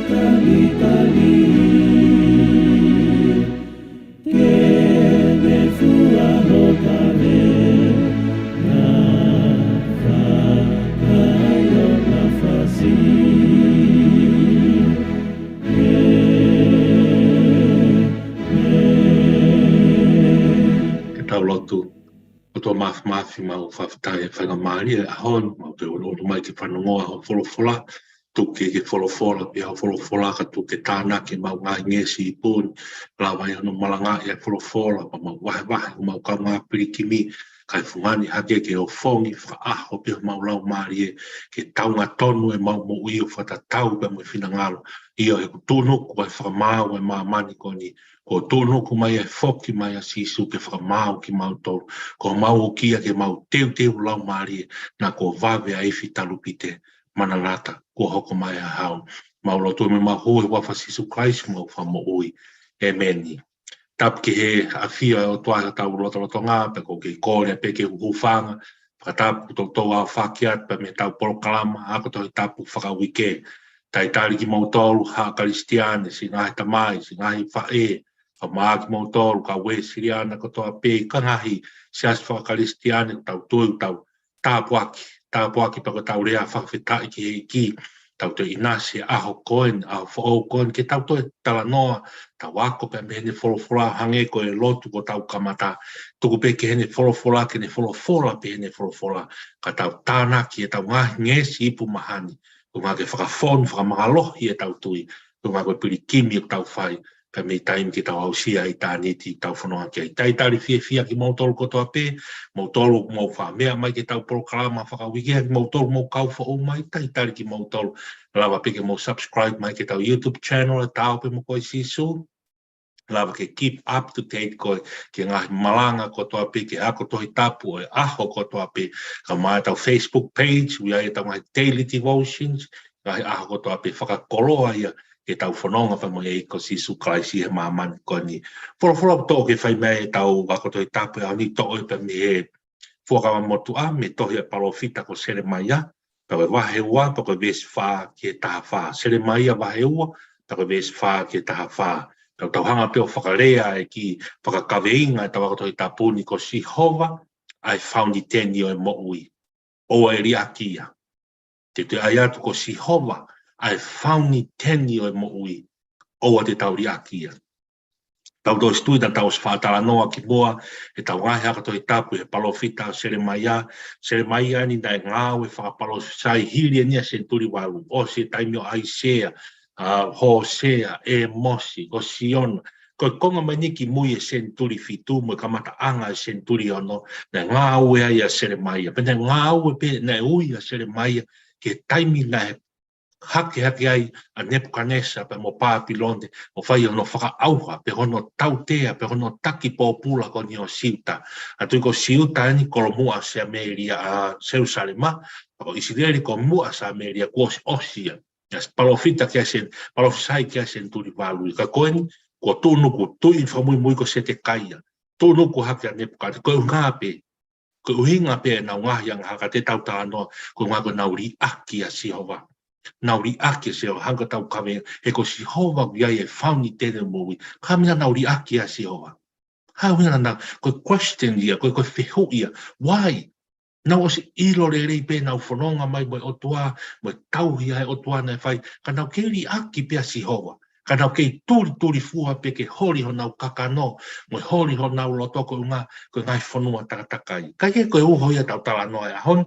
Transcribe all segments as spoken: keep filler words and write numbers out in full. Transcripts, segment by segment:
Talitali, ke ne fua ho kaveinga, fakaʻilo na fasi. Ke tau lotu. ʻOtua Māfimafi, mau fakafetaʻi he faingamālie ʻo e ʻaho ni, mau toe ʻoatu mai ke fanongoa ho folofola, tuku ke folofola pē ho folofola, ka tuku ke tānaki ʻemau ngaahi ngeʻesi ipu ni, lava ai hono malangaʻi ʻa e folofola, pea mau vahevahe homau kaungā pilikimi, kae fungani hake ke ofongi fakaʻaho pē homau laumālie, ke taunga tonu ʻemau moʻui ʻo fakatatau pē mo e finangalo. ʻIo, he kuo tuʻunuku ʻa e fakamaau ʻa e māmani ko eni, kuo tuʻunuku mai ʻa e foki mai ʻa Sīsū ke fakamaau kimautolu. Ko homau ukia ke mau teuteu laumālie, naʻa kuo vave ʻa e ifi talupite, manalata, kuo hoko mai ʻa e hau. Mau lotu mo mau hū he huafa ʻo Sīsū Kalaisi homau Fakamoʻui. ʻĒmeni. Tapu ki he ʻafio ʻa e ʻOtua ʻi hotau lotolotonga, pea ʻoku ou kole pē ke u hūfanga, fakatapu toutou aofaki atu pē mei heʻetau polokalama ako Tohi Tapu fakauike. Talitali kimoutolu haʻa Kalisitiane, siʻi ngaahi tamai, siʻi ngaahi faʻē, kae ʻumaʻā kimoutolu kau Uēsiliana kotoa pē, kae ngaahi siasi faka-Kalisitiane, tau tui, tau tāpuaki, tāpuaki pea ko ʻetau lea fakafetaʻi ki he ʻEiki, tau toe ʻinasi he ʻaho ko eni, ʻaho foʻou ko eni, ke tau toe talanoa, tau ako pē mei heʻene folofola, hangē ko e lotu kuo tau kamata, tuku pē ke ne folofola, ke ne folofola pē heʻene folofola, ka tau tānaki ʻetau ngaahi ngeʻesi ipu maheni, koeʻuhi ke fakafonu, fakamālohi ʻetau tui, koeʻuhi ko e pilikimi ʻoku tau fai, pea mei taimi ke tau aʻusia ʻitāniti ʻoku tau fononga ki ai. Talitali fiefia kimoutolu kotoa pē, moutolu ʻoku mou faʻa meʻa mai ki heʻetau polokalama fakauike, kimoutolu ʻoku mou kau foʻou mai, talitali kimoutolu, lava pē ke mou subscribe mai ki heʻetau YouTube channel, ʻa e Tao pē mo koe Sīsū, lava ke keep up to date koe ki he ngaahi malanga kotoa pē, ki he ako Tohi Tapu ʻo e ʻaho kotoa pē, kae ʻumaʻā ʻetau Facebook page, ʻoku ʻi ai ʻetau ngaahi daily devotions, ngaahi ʻaho kotoa pē, fakakoloa ia ke tau fononga pē mo e ʻEiki ko Sīsū Kalaisi he māmani ko eni. Folofola ʻoku toʻo ke fai mei ai ʻetau ako Tohi Tapu he ʻaho ni, toʻo ia pē mei he Fuakava Motuʻa, mei he tohi ʻa e palōfita ko Selemaia, pea ko e vahe ua, pea ko e veesi fā ki he taha fā. Selemaia vahe ua, pea ko e veesi fā ki he taha fā. Tau tau hanga pē ʻo fakalea e kiʻi fakakaveinga ʻetau ako Tohi Tapu ni: Ko Sihova ʻa e fauniteni ʻo e moʻui, ʻoua ʻe liʻaki ia. Te u toe ʻai atu, ko Sihova ʻa e fauniteni ʻo e moʻui, ʻoua te tau liʻaki ia. Tau tohi situi, naʻa tau ʻosi faʻa talanoa kimuʻa ʻi heʻetau ngaahi ako Tohi Tapu he palōfita ʻo Selemaia. Selemaia ni naʻe ngāue fakapalōfisai hili eni ʻa e senituli valu, ʻosi e taimi ʻo ʻAisea, ʻa Hōsea, ʻĒmosi, ko Siona. Ko e konga mai eni kimui e senituli fitu mo e kamataʻanga e senituli ono, naʻe ngāue ai ʻa Selemaia. Pea naʻe ngāue pē, naʻe ui ʻa Selemaia ki he taimi naʻe hakehake ai ʻa Nepukanesa pea mo Pāpilone, ʻo fai hono fakaʻauha, pe hono tautea, pe hono taki pōpula ko eni ʻo Siuta. ʻA e tuʻi ko Siuta eni kolomuʻa Samēlia, ʻa Selusalema, pea ko ʻIsileli kolomuʻa Samēlia, kuo ʻosi ʻosi ia. ʻA e palōfita ki ai sen-, palōfisai ki ai senituli valu. Ka ko eni, kuo tuʻunuku, tuʻi fakamuimui ko Setekaia, tuʻunuku hake ʻa Nepukanesa, ko e ʻuhinga pē, ko e ʻuhinga pē ʻenau ngaahi angahaka, te tau talanoa, ko e ʻuhinga ko ʻenau liʻaki ʻa Sihova. Nau liʻaki ʻa Sihova, hangē ko ʻetau kaveinga, he ko Sihova ʻoku ʻi ai e fauniteni ʻo e moʻui. Ka ko e hā e meʻa naʻa nau liʻaki ai ʻa Sihova? Hā e ʻuhinga naʻa, ko e question ia, ko e, ko e fehuʻi ia. Why? Nau ʻosi ʻilo lelei pē ʻenau fononga mai mo e ʻOtua, mo e tauhi ʻa e ʻOtua naʻe fai, ka nau kei liʻaki pē ʻa Sihova. Ka nau kei tulitulifua pē ke holi honau kakano, mo e holi honau loto, ko e ʻuhinga ko e ngaahi fonua takatakai. Ka ʻi he ko e uho ia ʻetau talanoa he ʻaho ni,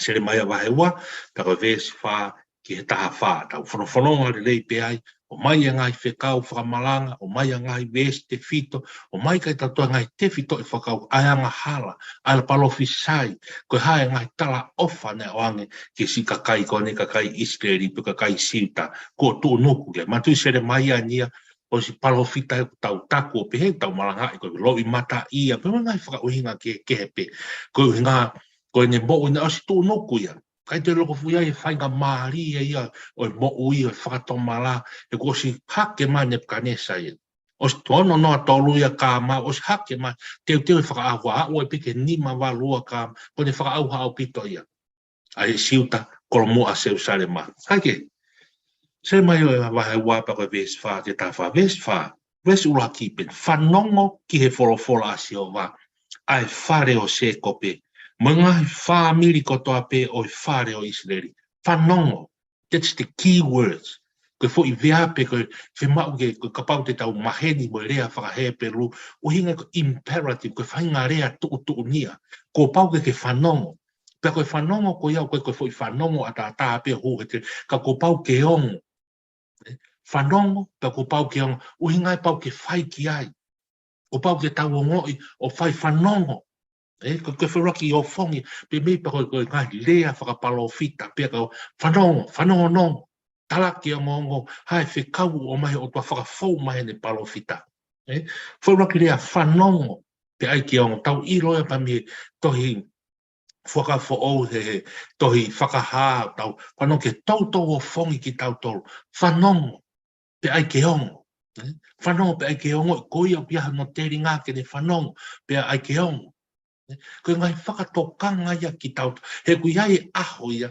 Selemaia vahe ua, pea ko e veesi fā ki he taha fā. Tau fonofononga lelei pē ai, ʻomai e ngaahi fekau fakamalanga, ʻomai e ngaahi veesi tefito, ʻomai kae tau toe ngaahi tefitoʻi fakakaukau, ʻa e angahala, ʻa e palōfisai, ko e hā e ngaahi talaʻofa naʻe ʻoange ki he siʻi kakai ko eni, kakai ʻIsileli, pe kakai Siuta, kuo tuʻunuku ki ai. Manatuʻi Selemaia ni ia, ʻosi palōfita ia ʻoku tau taku ʻo pehē, tau malangaʻi ko e loʻimata ia, pe mo e ngaahi fakaʻuhinga kehekehe pē. Ko e ʻuhinga, ko ʻene moʻui naʻe ʻosi tuʻunuku ia. ʻIkai toe loko fuʻu ʻi ai e faingamālie ia ʻo e moʻui, ʻo e fakatomala, he kuo ʻosi hake mai ʻa Nepukanesa ia. ʻOsi ono noa tolu ia kāmau, ʻosi hake mai, teuteu e fakaʻauha, aʻu ai pē ki he nima valu ua kāmau, ko ʻene fakaʻauha ʻaupito ia ʻa e Siuta, kolomuʻa Selusalema. Kae kehe, Selemaia vahe ua pea ko e veesi fā ki he taha fā. Veesi fā, veesi ʻuluaki pē: Fanongo ki he folofola ʻa Sihova, ʻa e fale ʻo Sēkope, mo e ngaahi fāmili kotoa pē ʻo e fale ʻo ʻIsileli. Fanongo. That's the key words. Ko e foʻi veape ko e fiemaʻu ke, ko e kapau te tau maheni mo e lea faka-Hepelū, ʻuhinga ko e imperative, ko e faʻahinga lea tuʻutuʻuni ia. Kuo pau ke ke fanongo. Pea ko e fanongo ko ia, ko e, ko e foʻi fanongo ʻataʻatā pē ʻoku hū he te, ka kuo pau ke ongo. Fanongo, pea kuo pau ke ongo. ʻUhinga ʻe pau ke fai ki ai. Kuo pau ke tau ongoʻi ʻo fai fanongo. ʻE, ko, ko e feʻiloaki ʻofongi, pea mei pea ko e, ko e ngaahi lea fakapalōfita, pea ka fanongo, fanongonongo, talaki ongoongo, hā e fekau ʻoku ʻomai ʻOtua fakafou mai heʻene palōfita. ʻE, feʻiloaki lea fanongo, pea ʻai ke ongo, tau ʻilo ia pea mei he tohi Fuakava Foʻou he, he tohi Fakahā, tau fanongo ke toutou ʻofongi kitautolu, fanongo, pea ʻai ke ongo. ʻE, fanongo pea ʻai ke ongo, ko ia ʻoku ʻi ai hono telinga ke ne fanongo, pea ʻai ke ongo. ʻE, ko e ngaahi fakatokanga ia kitautolu. He ʻoku ʻi ai e ʻaho ia.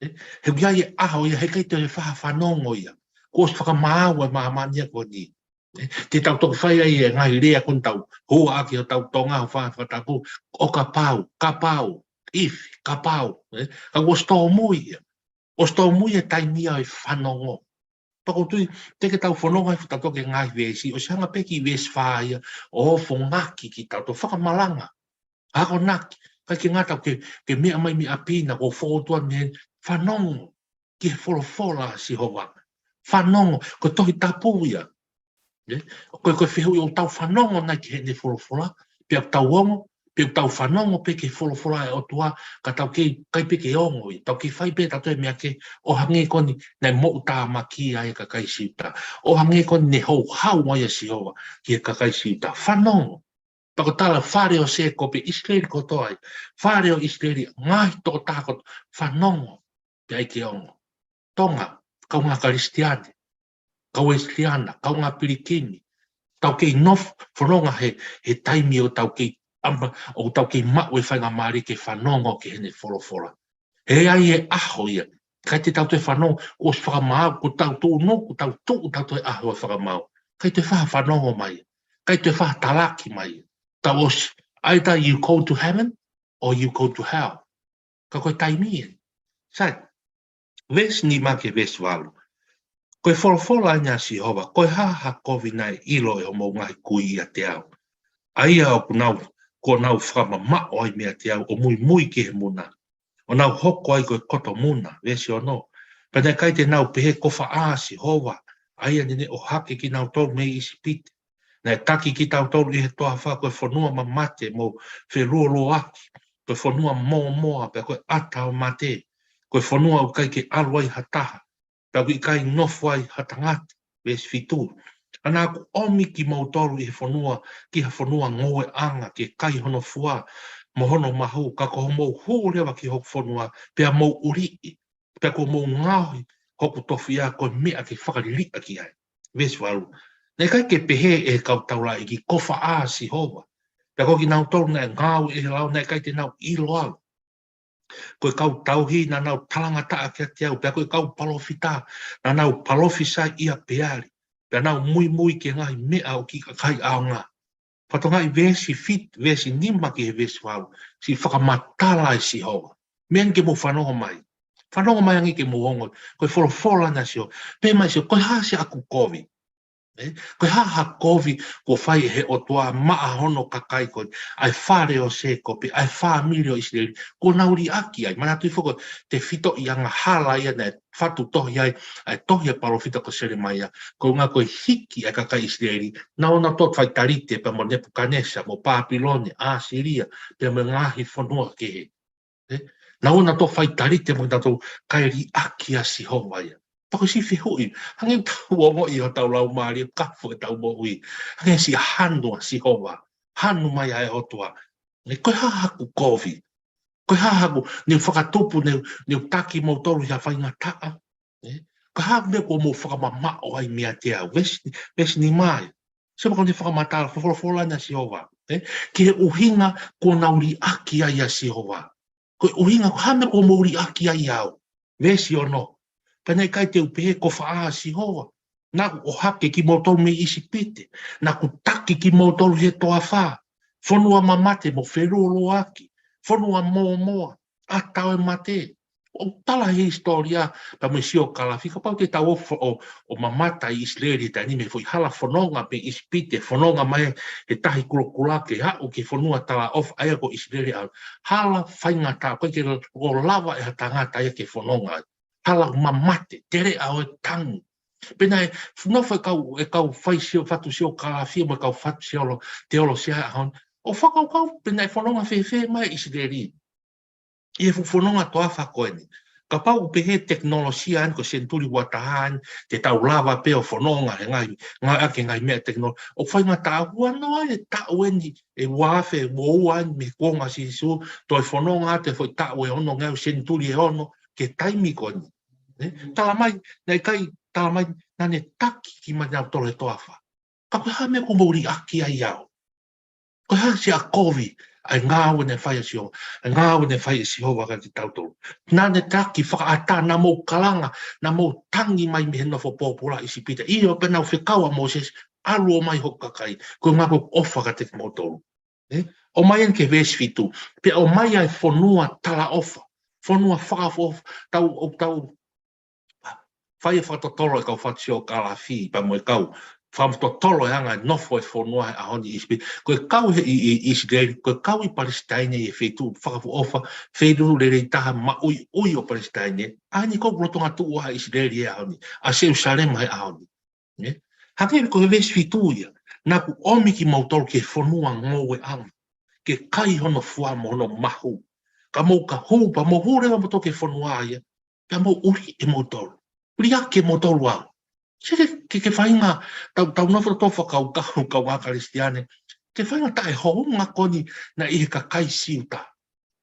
ʻE, he ʻoku ʻi ai e ʻaho ia, he ʻikai toe faʻa fanongo ia. Kuo ʻosi fakamaau e māmani ko eni. ʻE, te tau toki fai ai e ngaahi lea ko eni tau hua ʻaki ʻo tau Tonga ʻo fai fakatapu, ʻo kapau, kapau, if, kapau. ʻE, ka kuo ʻosi tōmui ia. ʻOsi tōmui e taimi ia ʻo e fanongo. Pea ʻoku ou tui, te ke tau fononga he futa toke ngaahi veesi, ʻosi hanga pē ki veesi fā ia ʻo ofongaki kitautolu, fakamalanga. Akonaki, ʻikai ke ngata ke, ke meʻa mai mei ʻapi na, ko e fōtua mei heni, fanongo ki he folofola ʻa Sihova. Fanongo, ko e Tohi Tapu ia. ʻE, ko e, ko e fehuʻi ʻoku tau fanongo nai ki heʻene folofola, pea ʻoku tau ongo, pea ʻoku tau fanongo pē ki he folofola ʻa e ʻOtua, ka tau kei, ʻikai pē ke ongo ia, tau kei fai pē tautolu e meʻa kehe, ʻo hangē ko eni naʻe moʻutāmaki ai e kakai Siuta, ʻo hangē ko eni naʻe houhau ai ʻa Sihova ki he kakai Siuta. Fanongo, pea ko e tala fale ʻo Sēkope, ʻIsileli kotoa ia, fale ʻo ʻIsileli, ngaahi tokotaha kotoa, fanongo, pea ʻai ke ongo. Tonga, kaungā Kalisitiane, kau Uēsiliana, kaungā pilikimi, tau kei nofo, fononga he, he taimi ʻoku tau kei ʻama, ʻoku tau kei maʻu e faingamālie ke fanongo ki heʻene folofola. He ʻe ʻi ai e ʻaho ia, ʻikai te tau toe fanongo, kuo ʻosi fakamaau, kuo tau tuʻu, kuo tau tuʻu tautolu he ʻaho e fakamaau. ʻIkai toe faʻa fanongo mai ia, ʻikai toe faʻa talaki mai ia. Tau ʻosi, either you go to heaven or you go to hell. Ka ko e taimi ē. Sai, veesi nima ki he veesi valu. Ko e folofola eni ʻa Sihova, ko e hā ha kovi naʻe ʻilo ʻe hoʻomou ngaahi kui ʻiate au, ʻa ia ʻoku nau, kuo nau fakamamaʻo ai meiate au ʻo muimui ki he muna, ʻo nau hoko ai ko e koto muna, veesi ono. Pea naʻe ʻikai te nau pehē, ko fē ʻa Sihova, ʻa ia naʻa ne ʻohake kinautolu mei ʻIsipite, naʻe taki kitautolu ʻi he toafa, ko e fonua mamate mo feluoluaki, ko e fonua mōmoa, pea ko e ʻata ʻo mate, ko e fonua ʻoku ʻikai ke ʻalu ai ha taha, pea ʻoku ʻikai nofo ai ha tangata, veesi fitu. Ka naʻa ku ʻomi kimoutolu ʻi he fonua, ki ha fonua ngoueʻanga ke kai hono fua mo hono mahu, ka ko hoʻomou hū leva ki hoku fonua, pea mou ʻuliʻi, pea kuo mou ngaohi hoku tofiʻa ko e meʻa ke fakaliliʻaki ai. Veesi valu. Naʻe ʻikai ke pehē ʻe he kau taulaʻeiki, ko fē ʻa Sihova. Pea ko kinautolu naʻe ngāue ʻi he lao, naʻe ʻikai te nau ʻilo au. Ko e kau tauhi naʻa nau talangataʻa kiate au, pea ko e kau palōfita naʻa nau palōfisai ʻia Peali, pea nau muimui ki he ngaahi meʻa ʻo e kiʻi kakai ʻaonga. Fakatokangaʻi veesi fit, veesi nima ki he veesi valu, siʻi fakamatala ʻe Sihova. Meʻa ni ke mou fanongo mai. Fanongo mai ange ke mou ongo, ko e folofola eni ʻa Sihova. Pehē mai Sihova, ko e hā siʻaku kovi? ʻE, ko e hā ha kovi kuo fai ʻe he ʻOtua maʻa hono kakai ko eni, ʻa e fale ʻo Sēkope, ʻa e fāmili ʻo ʻIsileli, kuo nau liʻaki ai? Manatuʻi foki ko e tefitoʻi angahala ia naʻe fatu tohi ai ʻa e tohi ʻa e palōfita ko Selemaia, ko e ʻuhinga ko e hiki ʻa e kakai ʻIsileli, naʻa nau toe fai talite pea mo Nepukanesa, mo Pāpilone, ʻAsilia, pea mo e ngaahi fonua kehe. ʻE, naʻa nau toe fai talite mo nautolu kae liʻaki ʻa Sihova ia. Pea ko e siʻi fehuʻi, hangē ʻoku tau ongoʻi ʻi hotau laumālie, kafo ʻetau moʻui, hangē siʻi hanu ʻa Sihova, hanu mai ʻa e ʻOtua. ʻE, ko e hā haku kovi? Ko e hā haku, ne u fakatupu, ne u, ne u taki moutolu ʻi ha faingataʻa? ʻE, ko e hā e meʻa kuo mou fakamamaʻo ai meiate au? Veesi, veesi nima ia. Sio mai ko eni fakamatala, folofola eni ʻa Sihova. ʻE, ki he ʻuhinga kuo nau liʻaki ai ʻa Sihova. Ko e ʻuhinga, ko e hā e meʻa kuo mou liʻaki ai au? Veesi ono. Pea naʻe ʻikai te u pehē ko e faʻa Sihova. Naʻa ku ʻohake kimoutolu mei ʻIsipite. Naʻa ku taki kimoutolu he toafa. Fonua mamate mo feloloaki. Fonua mōmoa. ʻAtā ʻo e mate. ʻOku tala he hisitōlia, pea mo e siokālafi, kapau te tau ʻo, ʻo, ʻo mamata ʻi ʻIsileli he taimi ni mei he foʻi hala fononga mei ʻIsipite, fononga mai he tahi kulokula ke aʻu ki he fonua talaʻofa ʻa ia ko ʻIsileli ʻa hala faingataʻa, ʻikai ke lava ʻe ha tangata ia ke fononga ai. Hala mamate, teleʻa ʻo e tangi. Pea naʻe nofo e kau, e kau fai sio, fatu siokālafi mo e kau fatu siolo, teolosia ʻa e ʻaho ni ʻo fakakaukau pe naʻe fononga fēfē mai ʻIsileli ʻi he fuʻu fononga toafa ko eni. Kapau ʻoku pehē tekinolosia eni ko e senituli ua taha eni, te tau lava pē ʻo fononga he ngaahi, ngaahi ake ngaahi meʻa tekinolosia. ʻOku faingataʻa, huanoa e taʻu eni, ʻe ua afe ua ua eni mei he kuonga ʻo Sīsū, toe fononga atu e foʻi taʻu ʻe ono ngeau senituli ʻe ono ki he taimi ko eni. Ē? Tala mai, naʻe ʻikai, tala mai, naʻa ne taki kimautolu he toafa. Ka ko e hā e meʻa ʻoku mou liʻaki ai au? Ko e hā siʻa kovi ʻa e ngāue naʻe fai ʻe Sihova, ʻa e ngāue naʻe fai ʻe Sihova kiate kitautolu? Naʻa ne taki fakaʻatā, naʻa mou kalanga, naʻa mou tangi mai mei he nofo pōpula ʻi ʻIsipite. ʻIo, pea naʻa ku fekau ʻa Mōsese, ʻalu ʻo ʻomai hoku kakai, ko e ʻuhinga ko ʻeku ʻofa kiate kimoutolu. Ē? ʻOmai eni ki he veesi fitu. Pea ʻomai ʻa e fonua talaʻofa, fonua fakaʻofoʻofa, tau, ʻo tau, fai e fakatotolo e kau fatu siokālafi, pea mo e kau fakatotolo e anga e nofo e fonua he ʻaho ni ʻi ʻIsipite. Ko e kau he ʻi, ʻi, ʻIsileli, ko e kau ʻi Palesitaine ʻi he feituʻu fakaʻofoʻofa, feituʻu lelei taha maʻuiʻui ʻo Palesitaine. ʻA eni ko e lolotonga tuʻu ʻa ʻIsileli he ʻaho ni, ʻa Selūsalema he ʻaho ni. Ē? Hangē ko e veesi fitu ia, naʻa ku ʻomi kimoutolu ki he fonua ngoueʻanga, ke kai hono fua mo hono mahu. Ka mou ka hū, pea mou hū leva moutolu ki he fonua ia, pea mou ʻuli ʻe moutolu. Liʻaki ʻe moutolu au. Sio ki he, ki he faʻahinga, tau, tau nofo ʻo fakakaukau, kau ngā Kalisitiane, ki he faʻahinga taʻehounga ko eni naʻe ʻi he kakai Siuta.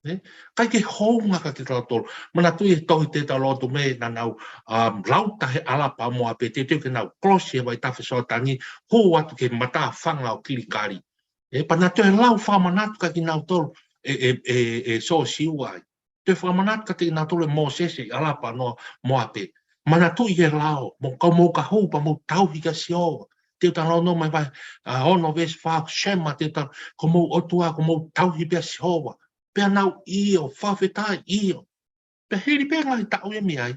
Ē? ʻIkai ke hounga kiate kitautolu. Manatuʻi e tohi Teutalōnome naʻa nau, um, lauta he ʻAlapa Moape, teuteu ke nau kolosi he vaitafe Soatani, hū atu ki he matāfanga ʻo Kilikali. Ē, pea naʻe toe lau fakamanatu kiate kinautolu ʻe, ʻe, ʻe, ʻe Siosiua ai. Toe fakamanatu kiate kinautolu ʻe Mōsese ʻi ʻAlapa noa Moape. Manatuʻi e lao, mou ka, mou ka hū pea mou tauhi kia Sihova. Teutalōnome vahe, ʻa, ono veesi fā, Sema, Teuta, ko homou ʻOtua, ko homou tauhi pē ʻa Sihova. Pea nau ʻio, fakafetaʻi ʻio. Pea hili pē ngaahi taʻu ia mei ai,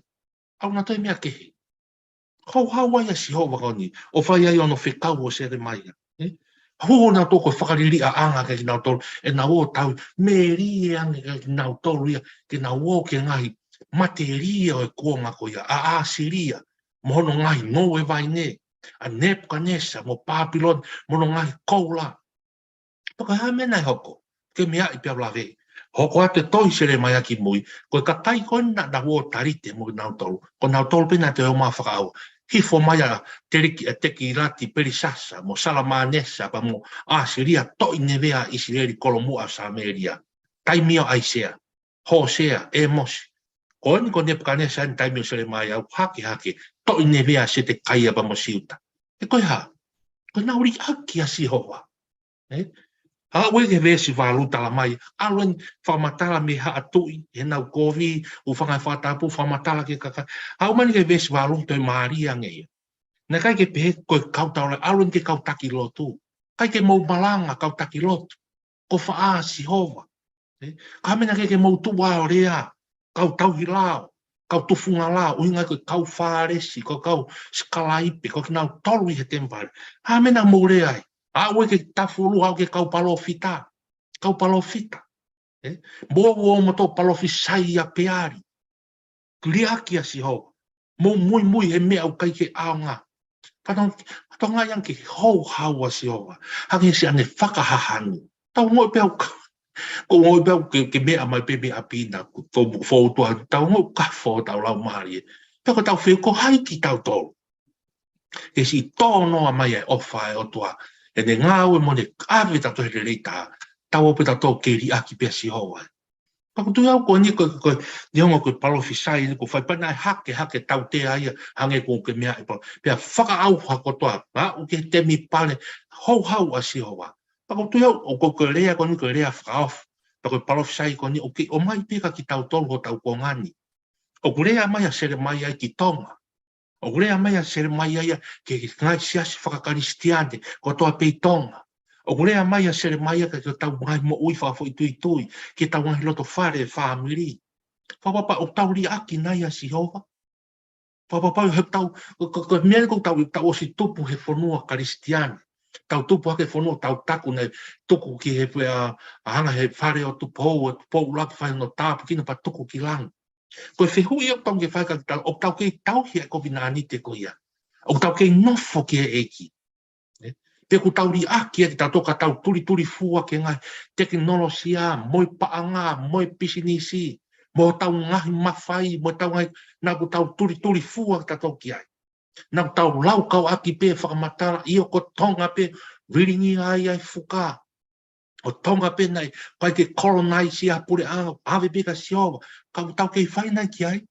ʻalu ʻo toe meʻa kehe. Houhau ai ʻa Sihova ko eni, ʻo fai ai hono fekau ʻo Selemaia. Ē? Hū nautolu ko e fakaliliʻaʻanga kiate kinautolu, ʻenau ō tauhi, melie ange kiate kinautolu ia, ke nau ō ki he ngaahi matelie ʻo e kuonga ko ia, ʻa ʻAsilia, mo hono ngaahi ngoue vaine, ʻa Nepukanesa, mo Pāpilone, mo hono ngaahi koula. Pea ko e hā e meʻa naʻe hoko? Ke meaʻi pea u lave. Hoko atu e tohi Selemaia ki mui, ko e kakai ko ena naʻa nau ō talite mo kinautolu, ko kinautolu pē naʻa nau toe ō mai fakaʻauha. Hifo mai ʻa Teliki, ʻa Tekilati Pelisasa, mo Salamanesa, pea mo ʻAsilia, toʻi nevea ʻa ʻIsileli, kolomuʻa ʻo Samēlia. Taimi ʻo ʻAisea, Hōsea, ʻĒmosi. Ko eni ko Nepukanesa eni taimi ʻo Selemaia, ʻoku hake hake, toʻi nevea ʻa Setekaia pea mo Siuta. Ē, ko e hā? Ko ʻenau liʻaki ʻa Sihova. Ē? Aʻu ē ki he veesi valu, tala mai, ʻalu eni fakamatala mei he haʻa tuʻi, ʻenau kovi, ʻū fanga fakatapu, fakamatala ki he kakai. Aʻu mai eni ki he veesi valu, toe mālie ange ia. Naʻe ʻikai ke pehē ko e kau taulaʻeiki, ʻalu eni ki he kau taki lotu. ʻIkai ke mou malanga, kau taki lotu. Ko e faʻa Sihova. Ē? Ka mena ke, ke mou tuʻu ʻo lea, kau tauhi lao, kau tufunga lao, ʻuhinga ko e kau Fālesi, ko e kau sikalaipe, ko kinautolu ʻi he temipale. Hā e meʻa naʻa mou lea ai? Aʻu ē ki he tafulu, aʻu ki he kau palōfita. Kau palōfita. Ē? Mou ō moutolu ʻo palōfisai ʻia Peali. Liʻaki ʻa Sihova. Mou muimui he meʻa ʻoku ʻikai ke ʻaonga. Pea tau, pea tau ngaahi ange ki he houhau ʻa Sihova. Hangē siʻane fakahahanu. Tau ongoʻi pē ʻoku, ko e ongoʻi pē ʻoku ke, ke meʻa mai pē mei ʻapi na, ko, ko, ko e fōtunga, tau ongoʻi ʻoku kafo hotau laumālie. Pea ko ʻetau fehuʻi, ko hai kitautolu? Ke siʻi tō noa mai e ʻofa ʻa e ʻOtua, ʻene ngāue mo ʻene ʻave kitautolu he lelei taha, tau ō pē tautolu ke liʻaki pē ʻa Sihova. Pea ʻoku ou tui au ko eni ko, ko, neongo ko e palōfisai eni ʻoku fai, pea naʻe hake, hake tautea ia, hangē ko e meʻa ʻe pau. Pea fakaʻauha kotoa, aʻu ki he temipale, houhau ʻa Sihova. Pea ʻoku ou tui au, ʻoku, ko e lea ko eni ko e lea fakaʻofa. Pea ko e palōfisai ko eni ʻoku kei ʻomai pē kia kitautolu hotau kuonga ni. ʻOku lea mai ʻa Selemaia ki Tonga. ʻOku lea mai ʻa Selemaia ia ki he ngaahi siasi fakakalisitiane kotoa pē ʻi Tonga. ʻOku lea mai ʻa Selemaia ki heʻetau ngaahi moʻui fakafoʻituitui, ki heʻetau ngaahi loto fale fāmili. Fakapapau ʻoku tau liʻaki nai ʻa Sihova? Fakapapau he tau, ko, ko, ko e meʻa ko ʻetau, tau ʻosi tupu he fonua Kalisitiane. Tau tupu hake he fonua tau taku naʻe tuku ki he, ʻa, ʻa hanga he fale ʻo Tupou, ʻo Tupou ʻuluaki fai hono tāpuekina pea tuku ki langi. Ko e fehuʻi ʻoku tau kei fai ka tau, ʻoku tau kei tauhi e kovinānite ko ia? ʻOku tau kei nofo ki he ʻEiki? Ē? Pe ʻoku tau liʻaki ʻa kitautolu ka tau tulitulifua ki he ngaahi tekinolosia, mo e paʻanga, mo e pisinisi, mo ʻetau ngaahi mafai, mo ʻetau ngaahi, naʻa ʻoku tau tulitulifua kitautolu ki ai. Naʻa ʻoku tau laukau ʻaki pē fakamatala, ʻio ko Tonga pē, vilingia ai ʻa e fuka. ʻO Tonga pē naʻe, ʻikai ke colonize ʻa e puleʻanga, ʻave pē kia Sihova, ka ʻoku tau kei fai nai ki ai?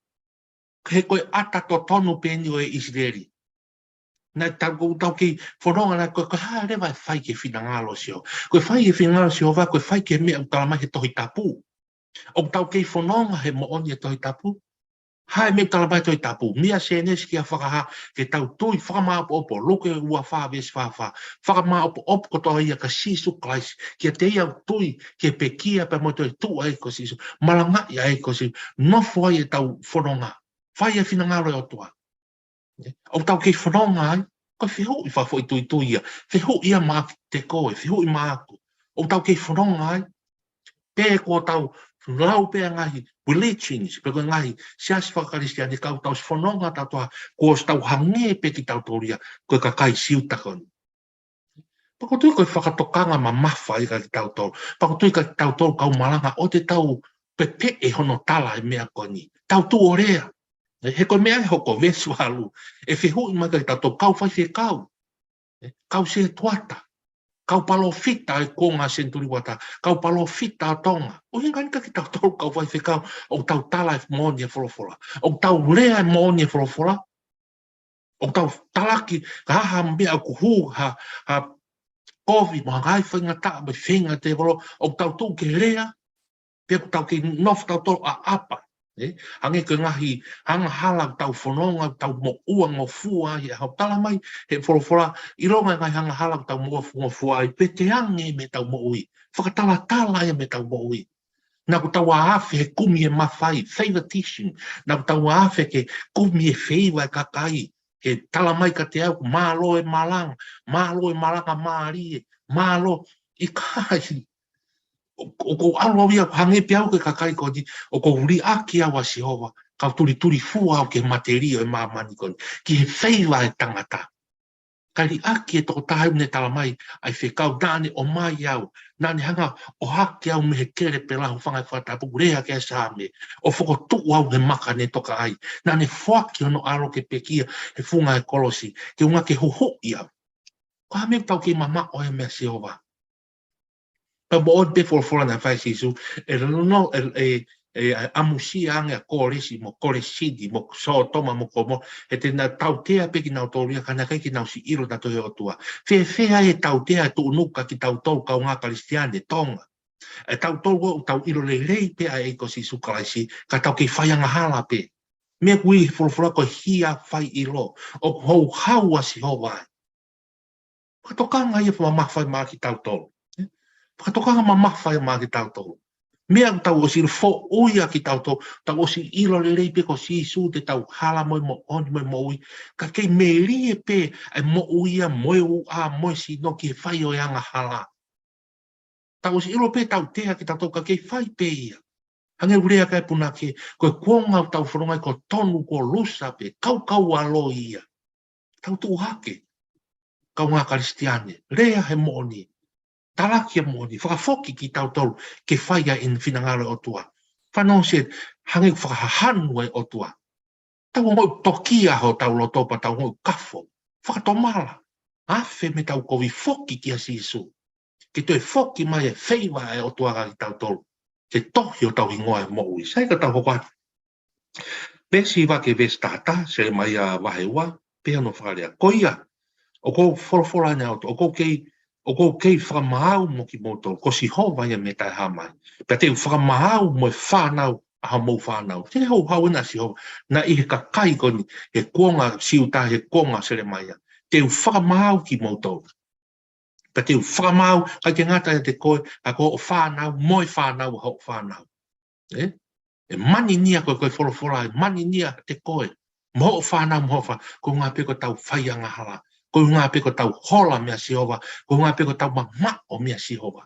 He ko e ʻata totonu pē eni ʻo e ʻIsileli. Naʻa tau, ʻoku tau kei fononga nai ko, ko e hā leva e fai ki he finangalo ʻo Sihova. Ko e fai ki he finangalo ʻo Sihova, ko e fai ki he meʻa ʻoku tala mai he Tohi Tapu. ʻOku tau kei fononga he moʻoni e Tohi Tapu? Hā e meʻa ʻoku tala mai he Tohi Tapu? Meia Sēnesi kia Fakahā, ke tau tui fakamāʻopoʻopo, Luke ua fā veesi fā fā. Fakamāʻopoʻopo kotoa ia kia Sīsū Kalaisi, kiate ia ʻoku tui, ke pekia pea mo e toetuʻu ʻa e ʻEiki ko Sīsū, malangaʻi ʻa e ʻEiki ko Sīsū, nofo ai ʻetau fononga. Fai e finangalo ʻo e ʻOtua. ʻOku tau kei fononga ai? Ko e fehuʻi fakafoʻituitui ia. Fehuʻi ia maʻa koe, fehuʻi maʻaku. ʻOku tau kei fononga ai? Pe ko ʻetau lau pē ʻa e ngaahi religions, pe ko e ngaahi siasi fakakalisitiane ka ʻoku tau ʻosi fononga tautolu, kuo ʻosi tau hangē pē kitautolu ia ko e kakai Siuta ko eni. Pea ʻoku ou tui ko e fakatokanga mamafa ia kia kitautolu. Pea ʻoku ou tui kia kitautolu kau malanga ʻoku tau pepeʻe hono tala e meʻa ko eni. Tau tuʻu ʻo lea. Ē, he ko e meʻa ʻe hoko, veesi valu. ʻE fehuʻi mai kia kitautolu kau faifekau. Ē, kau setuata. Kau palōfita ʻi he konga senituli ua taha. Kau palōfita ʻo Tonga. ʻUhinga eni kia kitautolu kau faifekau, ʻoku tau tala e moʻoni e folofola? ʻOku tau lea e moʻoni e folofola? ʻOku tau talaki, ka ha meʻa ʻoku hū, ha, ha kovi, mo ha ngaahi faingataʻa, mo e feinga ʻa e tēvolo, ʻoku tau tuʻu ke lea, pe ʻoku tau kei nofo tautolu ʻaʻapa, ē? Hangē ko e ngaahi angahala ʻoku tau fononga, ʻoku tau moʻua ngofua ai, ʻa ē ʻoku tala mai he folofola, ʻilonga e ngaahi angahala ʻoku tau moʻua ngofua ai, pe te ange mei heʻetau moʻui. Fakatalatala ia mei heʻetau moʻui. Naʻa ʻoku tau afe he kumi e mafai, favoritism. Naʻa ʻoku tau afe ke kumi e feiva e kakai. Ke tala mai kiate au, mālō e malanga, mālō e malanga mālie, mālō, ʻikai. ʻO, ʻoku ou ʻalu au ia, hangē pē au ko e kakai ko eni, ʻoku ou liʻaki au ʻa Sihova, kau tulitulifua au ki he matelie ʻo e māmani ko eni, ki he feiva e tangata. Kae liʻaki e tokotaha ʻoku ne tala mai, ʻa e fekau, naʻa ne ʻomai au, naʻa ne hanga ʻo ʻohake au mei he kelepe lau, hūfanga he fakatapu, lea ki he Saame, ʻo fokotuʻu au he maka ne toka ai, naʻa ne foaki hono ʻAlo ke pekia he funga e kolosi, ke ʻuhinga ke huhuʻi au. Ko e hā e meʻa ʻoku tau kei mamaʻo ai mei a Sihova? Pea moʻoni pē folofola naʻe fai ʻe Sīsū, ʻe loloto, ʻe, ʻe, ʻe, ʻe ʻamusia ange ʻa Kolesi mo Kolesini mo Sōtoma mo Komola, he te nau tautea pē kinautolu ia ka naʻe ʻikai ke nau siʻi ʻilo nautolu he ʻOtua. Fēfē ai e tautea ʻe tuʻunuku kia kitautolu kaungā Kalisitiane Tonga? ʻE tautolu ʻoku tau ʻilo lelei pē ʻa e ʻEiki ko Sīsū Kalaisi, ka tau kei fai angahala pē. Meʻa ʻoku ui he folofola ko e hia fai ʻilo, ʻoku houhau ʻa Sihova ai. Fakatokanga ia fakamamafa ia maʻa kitautolu. Ē? Fakatokanga mamafa ia maʻa kitautolu. Meʻa ʻoku tau ʻosi ʻilo foʻou ia kia kitautolu, tau ʻosi ʻilo lelei pē ko Sīsū te tau hala mo e moʻoni mo e moʻui. Ka kei melie pē ʻa e moʻui ia mo e uʻa mo e sino ki he fai ʻo e angahala. Tau ʻosi ʻilo pē tautea kitautolu ka kei fai pē ia. Hangē ʻoku lea ki ai e punake, ko e kuonga ʻoku tau fononga ai kuo tonu kuo lusa pē, kaukau ʻa e loi ia. Tau tuʻu hake, kaungā Kalisitiane, lea he moʻoni, talaki e moʻoni, fakafoki kitautolu ke fai ʻa e finangalo ʻo e ʻOtua. Fanongo, hangē ʻoku fakahahanu ʻa e ʻOtua. Tau ongoʻi tokia hotau loto pea tau ongoʻi kafo. Fakatomala. Afe mei heʻetau kovi, foki kia Sīsū. Ke toe foki mai e feiva ʻa e ʻOtua kia kitautolu. Ke tohi hotau hingoa he moʻui. Sai ka tau hoko atu. Veesi hiva ki he veesi taha taha, Selemaia vahe ua, pea hono fakalea. Ko ia, ʻoku ou folofola ʻe au, ʻoku ou kei, ʻoku ou kei fakamaau mo kimoutolu, ko Sihova ia mei he Taʻehāmai. Pea te u fakamaau mo e fānau ʻa hoʻomou fānau. Te houhau ena ʻa Sihova, naʻe ʻi he kakai ko eni, he kuonga Siuta, he kuonga Selemaia. Te u fakamaau kimoutolu. Ka te u fakamaau, ʻikai ke ngata ʻiate koe, ka ko hoʻo fānau, mo e fānau ʻa hoʻo fānau. ʻE? ʻE maninia koe, ko e folofola, ʻe maninia ʻiate koe. Mo hoʻo fānau, mo hoʻo fānau, ko e ʻuhinga pē ko ʻetau faiangahala. Ko e ʻuhinga pē ko ʻetau hola meia Sihova, ko e ʻuhinga pē ko ʻetau mamaʻo meia Sihova.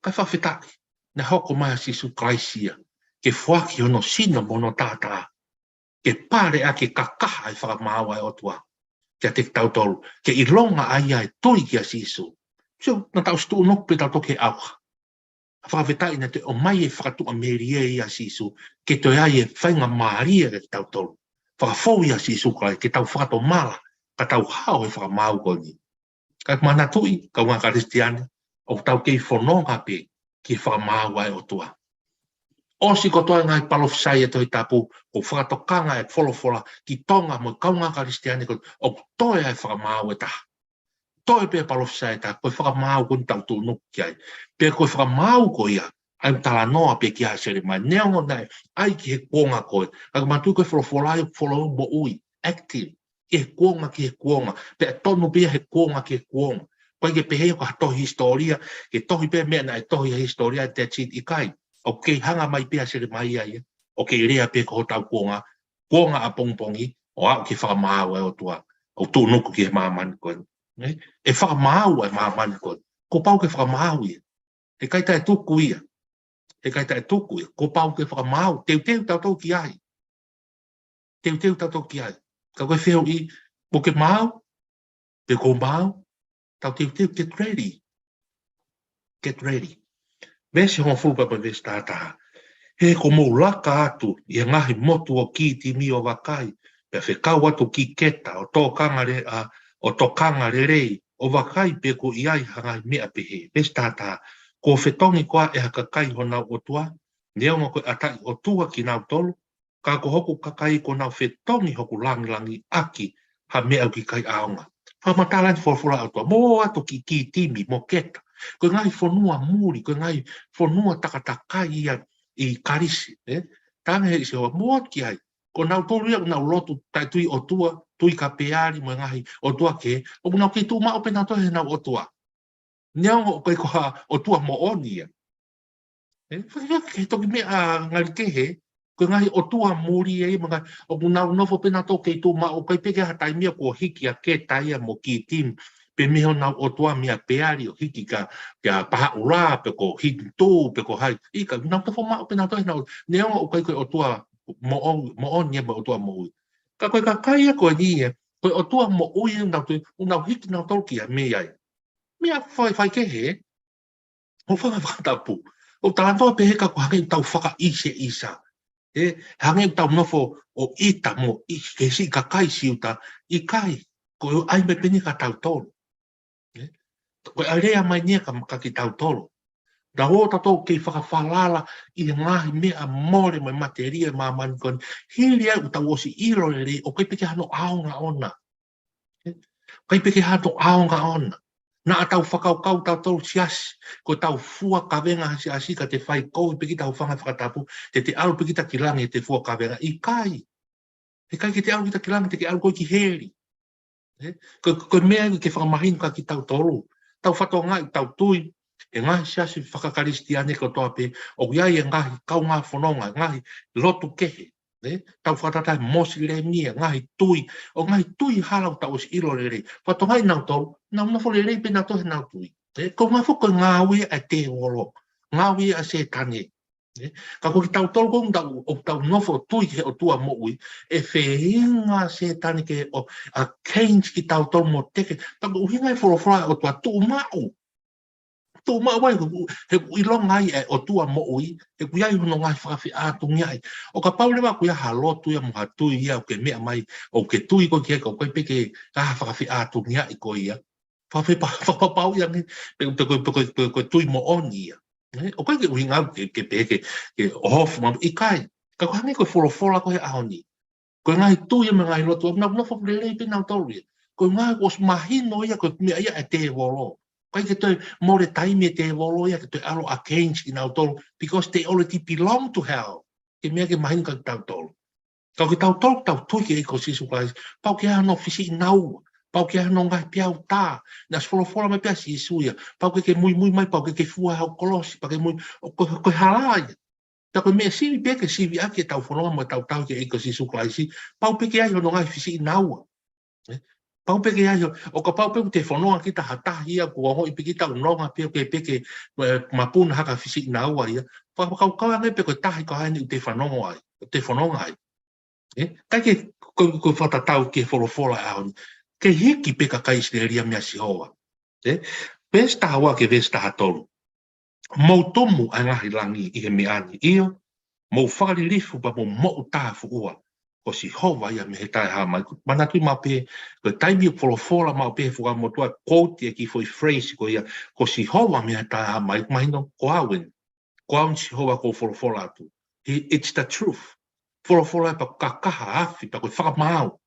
Kae fakafetaʻi, naʻe hoko mai ʻa Sīsū Kalaisi ia, ke foaki hono sino mo hono taʻataʻa, ke pale ʻaki e kakaha e fakamaau ʻa e ʻOtua kiate kitautolu, ke ʻilonga ʻa ia ʻe tui kia Sīsū. Sio, naʻa tau ʻosi tuʻunuku pē tautolu ki he ʻauha. Fakafetaʻi naʻe toe ʻomai e fakatuʻamelie ia ʻa Sīsū, ke toe ʻi ai e faingamālie kiate kitautolu. Fakafou ʻia Sīsū Kalaisi, ke tau fakatomala, ka tau hao he fakamaau ko eni. Kae manatuʻi, kaungā Kalisitiane, ʻoku tau kei fononga pē ki he fakamaau ʻa e ʻOtua. ʻOsi kotoa e ngaahi palōfisai ʻa e Tohi Tapu, ʻoku fakatokanga e folofola ki Tonga mo e kaungā Kalisitiane ko ē, ʻoku toe ʻa e fakamaau ʻe taha. Toe pē palōfisai ʻe taha, ko e fakamaau ko eni ʻoku tau tuʻunuku ki ai. Pea ko e fakamaau ko ia, ʻa ia ʻoku talanoa pē ki ai ʻa Selemaia, neongo naʻe ʻi ai ki he kuonga ko ē. Kae manatuʻi ko e folofola ia, folofola moʻui, active, ki he kuonga, ki he kuonga. Pea tonu pē ia he kuonga, ki he kuonga. ʻOku ʻikai ke pehē ia ko ha tohi hisitōlia, ke tohi pē meʻa naʻe tohi he hisitōlia, that's it, ʻikai. ʻOku kei hanga mai pē ʻa Selemaia ia, ʻo kei lea pē ki hotau kuonga, kuonga ʻapongipongi, ʻo aʻu ki he fakamaau ʻa e ʻOtua, ʻo tuʻunuku ki he māmani ko eni. Ne? ʻE fakamaau ʻa e māmani ko eni. Kuo pau ke fakamaau ia. Heʻikai taʻetuku ia. Heʻikai taʻetuku ia. Kuo pau ke fakamaau. Teuteu tautolu ki ai. Teuteu tautolu ki ai. Ka ko e fehuʻi, kuo ke maau? Pe kuo u maau? Tau teuteu, get ready. Get ready. Veesi hongofulu pea mo e veesi taha taha. He kuo mou laka atu ʻi he ngaahi motu ʻo Kitimi ʻo vakai, pea fekau atu ki Keta, ʻo tokanga le-, ʻa, ʻo tokanga lelei, ʻo vakai pe kuo ʻi ai ha ngaahi meʻa pehē. Veesi taha taha. Kuo fetongi koā ʻe ha kakai honau ʻotua, neongo ko e ʻataʻi ʻotua kinautolu, ka ko hoku kakai kuo nau fetongi hoku langilangi ʻaki ha meʻa ʻoku ʻikai ʻaonga. Fakamatala ʻeni folofola ʻa e ʻOtua, mou ō atu ki Kitimi mo Keta. Ko e ngaahi fonua muli, ko e ngaahi fonua takatakai ia ʻi Kalisi, ē? Talaange ʻe Sihova, mou ō atu ki ai. Ko nautolu ia ʻoku nau lotu taʻetui ʻotua, tui kia Peali mo e ngaahi ʻotua kehe, ʻoku nau kei tuʻu maʻu pē nautolu heʻenau ʻotua. Neongo ʻoku ʻikai ko ha ʻotua moʻoni ia. Ē, fai ke toki meʻa ngali kehe, ko e ngaahi ʻotua muli ē, mo e ngaahi, ʻoku nau nofo pē nautolu kei tuʻu maʻu, ʻikai pē ke ʻi ai ha taimi ia kuo hiki ʻa Keta ia mo Kitimi, pe mei honau ʻotua meia Peali ʻo hiki kia, kia Pahaʻula, pe ko Hinitū, pe ko hai. ʻIkai, nau nofo maʻu pē nautolu heʻenau, neongo ʻoku ʻikai ko e ʻotua moʻo-, moʻoni ia mo e ʻotua moʻui. Ka ko e kakai ia ko eni ia, ko e ʻotua moʻui ia nautolu, ʻoku nau hiki nautolu ki ai mei ai. Meʻa fai, fai kehe, ʻo fanga fakatapu. ʻOku talanoa pē he ka ko e hangē ʻoku tau fakaʻiseʻisa. Ē, hangē ʻoku tau nofo ʻo ʻita mo ʻi he siʻi kakai Siuta, ʻikai, ko e ʻai mai pē eni kia tautolu. Ē, ko e ʻalea mai eni ia kia, kia kitautolu. Tau ō tautolu kei fakafalala ʻi he ngaahi meʻa mole mo e matelie ʻo e māmani ko eni. Hili ia ʻoku tau ʻosi ʻilo lelei, ʻoku ʻikai pē ke ʻi ai hano ʻaonga ʻona. ʻIkai pē ke ʻi ai hano ʻaonga ʻona. Naʻa tau fakakaukau tautolu siasi, ko ʻetau fua kavenga siasi ka te fai kovi pē kita ʻo fanga fakatapu, te te ʻalu pē kita ki langi ʻete fua kavenga. ʻIkai. ʻIkai ke te ʻalu kita ki langi, te ke ʻalu koe ki heli. Ē? Ko, ko e meʻa ia ke fakamahino kia kitautolu. Tau fatongia ʻi heʻetau tui, ʻi he ngaahi siasi fakakalisitiane kotoa pē, ʻoku ʻi ai e ngaahi kaungā fononga, ngaahi lotu kehe. Ē? Tau fakatātā Mosilemi, ngaahi tui, ʻo ngaahi tui hala ʻoku tau ʻosi ʻilo lelei. Fatongia ʻi nautolu, nau nofo lelei pē nautolu heʻenau tui. Ē? Ko e ngaahi foʻi ko e ngāue ia ʻa e tēvolo, ngāue ia ʻa Sētane. Ē? Ka ko kitautolu ko ē ʻoku tau, ʻoku tau nofo tui he ʻOtua moʻui, ʻe feinga ʻa Sētane ke ʻo, ʻa change kitautolu mo teke, ka ko e ʻuhinga e folofola ʻa e ʻOtua tuʻu maʻu. Tuʻu maʻu ai, he ʻoku ʻilonga ai e ʻOtua moʻui, he ʻoku ʻi ai hono ngaahi fakafeʻātungiaʻi. ʻO kapau leva ʻoku ʻi ai ha lotu ia mo ha tui ia ʻoku ke meʻa mai, ʻoku ke tui koe ki ai ka ʻoku ʻikai pē ke ʻi ai ha fakafeʻātungiaʻi ko ia. Fakafepa-, fakapapauʻi ange, pe, pe ko, pe ko, pe ko e tui moʻoni ia. Ē, ʻoku ʻikai ke ʻuhinga ke, ke pehē ke, ke ʻohofi maʻu, ʻikai. Ka ko e hangē ko e folofola ko ē he ʻaho ni. Ko e ngaahi tui mo e ngaahi lotu, nau nofo lelei pē nautolu ia. Ko e ngaahi ʻosi mahino ia, ko e meʻa ia ʻa e tēvolo. ʻIkai ke toe mole taimi e tēvolo ia ke toe ʻalu against kinautolu, because they already belong to hell. Ko e meʻa ke mahino kia kitautolu. Ka ko kitautolu ʻoku tau tui ki he ʻEiki ko Sīsū Kalaisi, pau ke ʻi ai hono fisiʻinaua, pau ke ʻi ai hono ngaahi peau tā, naʻe ʻosi folofola mai pē ʻa Sīsū ia, pau ke ke muimui mai, pau ke ke fua hoku kolosi, pau ke mui, ʻo ko, ko e hala ia. Ka ko e meʻa sivi pē ke sivi ʻaki ʻetau fononga mo ʻetau tui ki he ʻEiki ko Sīsū Kalaisi, pau pē ke ʻi ai hono ngaahi fisiʻinaua. Ē? Pau pē ke ʻi ai ho-, ʻo kapau pē ʻoku te fononga kita ha taha ia kuo ongoʻi pē kita ʻoku nonga pē ʻoku ʻikai pē ke, ē, mapuna hake ha fisiʻinaua ia. Fakakaukau ange pē ko e taha ia ko eni ʻoku te fanongo ai, ʻoku te fononga ai. Ē? ʻIkai ke, ko, ko e fakatatau ki he folofola ʻo e ʻaho ni. Ke hiki pē kakai ʻIsileli ia meia Sihova. Ē? Veesi taha ua ki he veesi taha tolu. Mou tumu ʻa e ngaahi langi ʻi he meʻa ni, ʻio, mou fakalilifu pea mou moʻutāfuʻua. Ko Sihova ia mei he Taʻehāmai. Manatuʻi maʻu pē, ko e taimi ʻoku folofola maʻu pē he Fuakava Motuʻa, quote e kiʻi foʻi phrase ko ia, ko Sihova mei he Taʻehāmai, mahino ko au eni. Ko au eni Sihova ʻoku ou folofola atu. He, it's the truth. Folofola ʻe pea kakaha afi, pea ko e fakamaau.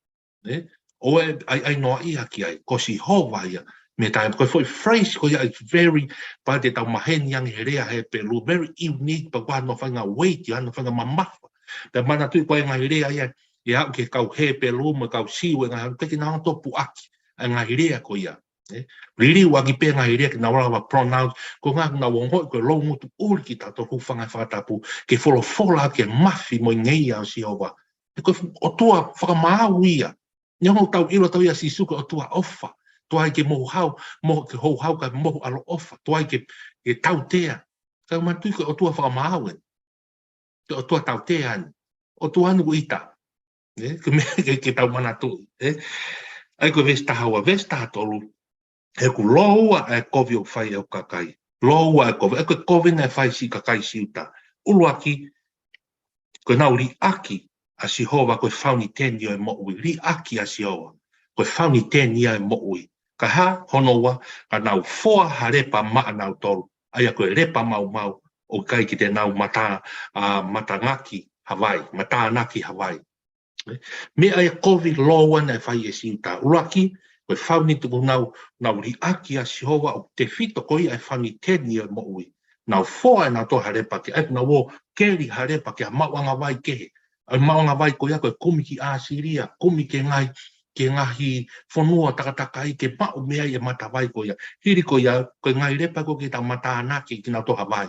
Ē? ʻOua ʻe ʻai, ʻai noaʻia ki ai, ko Sihova ia mei he Taʻehāmai. Ko e foʻi phrase ko ia, it's very, pea te tau maheni ange he lea Hepelū, very unique, pea ʻoku ʻi ai hono faʻahinga weight, ʻi ai hono faʻahinga mamafa. Pea manatuʻi ko e ngaahi lea ia, ʻe aʻu ki he kau Hepelū mo e kau Siu, e ngaahi, ʻikai ke nau hanga ʻo toe puʻaki ʻa e ngaahi lea ko ia. Ē? Liliu ʻaki pē ngaahi lea ke nau lava pronounce, ko e ngaahi nau ongoʻi ko e loungutu ʻuli kitautolu, hūfanga he fakatapu, ke folofola ki he mafi mo e ngeia ʻo Sihova. He ko e ʻOtua fakamaau ia. Neongo ʻoku tau ʻilo ʻe tautolu ʻa Sīsū ko e ʻOtua ʻofa. Tuai ke mou hau, mo ke houhau kae mohu ʻaloʻofa. Tuai ke, ke tautea. Ka manatuʻi ko e ʻOtua fakamaau ē. Ko e ʻOtua tautea eni. ʻOtua eni ʻoku ʻita. Ē? Ko e meʻa ke, ke tau manatuʻi. Ē? ʻA ia ko e veesi taha ua, veesi taha tolu. He ʻoku lōua ʻa e kovi ʻoku fai ʻe hoku kakai. Lōua ʻa e kovi, ʻa ia ko e kovi naʻe fai siʻi kakai Siuta. ʻUluaki, ko ʻenau liʻaki ʻa Sihova ko e fauniteni ʻo e moʻui. Liʻaki ʻa Sihova ko e fauniteni ia ʻo e moʻui. Ka hā, hono ua, ka nau foa ha lepa maʻanautolu. ʻA ia ko e lepa maumau, ʻoku ʻikai ke te nau mata, ā, matangaki ha vai, matanaki ha vai. Meʻa ia kovi lōua naʻe fai ʻe Siuta. ʻUluaki, ko e fauniteni, ʻoku nau, nau liʻaki ʻa Sihova, ʻoku tefito ko ia ʻa e fauniteni ʻo e moʻui. Nau foa ʻenautolu ha lepa ke, ʻa ia nau ō keli ha lepa ki ha maʻuʻanga vai kehe. ʻA e maʻuʻanga vai ko ia ko e kumi ki ʻAsīlia, kumi ki he ngaahi, ki he ngaahi fonua takatakai ke maʻu mei ai e matavai ko ia. Hili ko ia, ko e ngaahi lepa ko ē ke tau matanaki kinautolu ha vai.